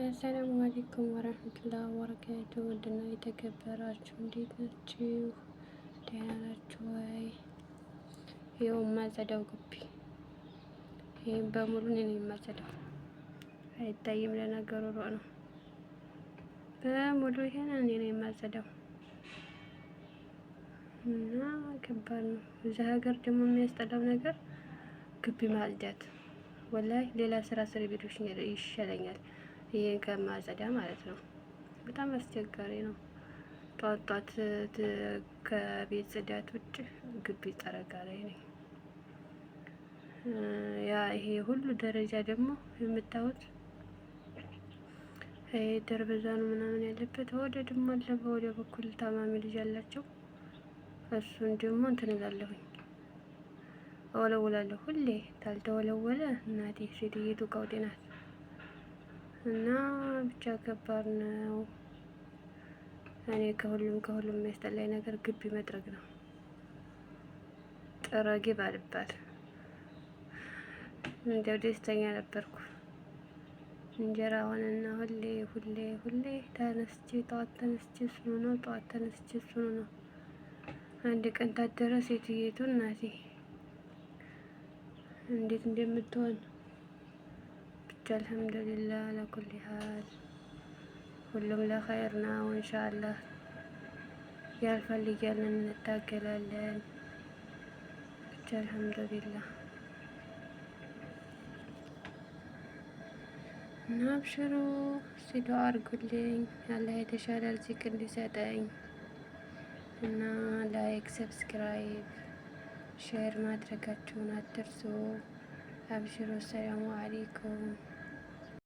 السلام عليكم ورحمة الله وبركاته። ውድና የተከበራችሁ እንዴት ናችሁ? ደህና ናችሁ ወይ? ይኸው የማጸዳው ግቢ ይህም በሙሉ እኔ ነኝ የማጸዳው። አይታይም፣ ለነገሩ ሩቅ ነው። በሙሉ ይሄን እኔ ነኝ የማጸዳው እና ከባድ ነው። እዚህ ሀገር ደግሞ የሚያስጠላው ነገር ግቢ ማጽዳት፣ ወላሂ ሌላ ስራ ስሪ ቢሉሽ ይሻለኛል ይሄን ከማጸዳ ማለት ነው። በጣም አስቸጋሪ ነው። ጧት ጧት ከቤት ጽዳት ውጭ ግቢ ጠረጋ ላይ ነኝ። ያ ይሄ ሁሉ ደረጃ ደግሞ የምታዩት ይሄ ደርበዛ ነው ምናምን ያለበት ወደ ደግሞ አለ በወደ በኩል ታማሚ ልጅ ያላቸው እሱን ደግሞ እንትን እላለሁኝ እወለውላለሁ። ሁሌ ታልተወለወለ እናቴ ሴትየቱ ቀውጤ ናት። እና ብቻ ከባድ ነው። እኔ ከሁሉም ከሁሉም የሚያስጠላኝ ነገር ግቢ መጥረግ ነው። ጥረጊ ባልባል እንዲያው ደስተኛ ነበርኩ። እንጀራ ሆነና ሁሌ ሁሌ ሁሌ ተነስቼ ጠዋት ተነስቼ እሱኑ ነው፣ ጠዋት ተነስቼ እሱኑ ነው። አንድ ቀን ታደረ ሴትየቱ እናቴ እንዴት እንደምትሆን ብቻ الحمد لله على كل حال ሁሉም ለኸይር ነው። ኢንሻአላህ ያልፋል እያልን እንታገላለን። ብቻ አልሐምዱሊላህ እና አብሽሩ እስቲ ዱአ አድርጉልኝ አላህ የተሻለ ርዚቅ እንዲሰጠኝ እና like፣ subscribe፣ share ማድረጋችሁን አትርሱ። አብሽሩ። السلام عليكم።